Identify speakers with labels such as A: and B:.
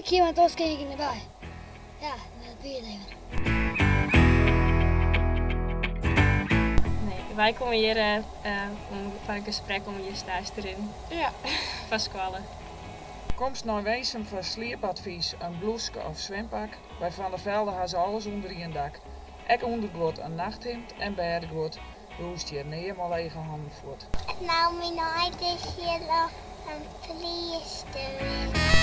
A: Blikje, want oars kin ik net by. Ja, dat wie it even.
B: Nee, wy komme hjir om foar in gesprek om hjir staazje te rinnen.
C: Ja.
B: Foar skoalle.
D: Komst nei Winsum foar sliepadvys, in blûske of swimpak? By Van der Velde ha se alles ûnder ien dak. Ek ûnderguod, in nachthimd en bêdeguod, do hoechst hjir nea mei lege hannen fuort.
E: No, myn heit is hjir noch in fliester.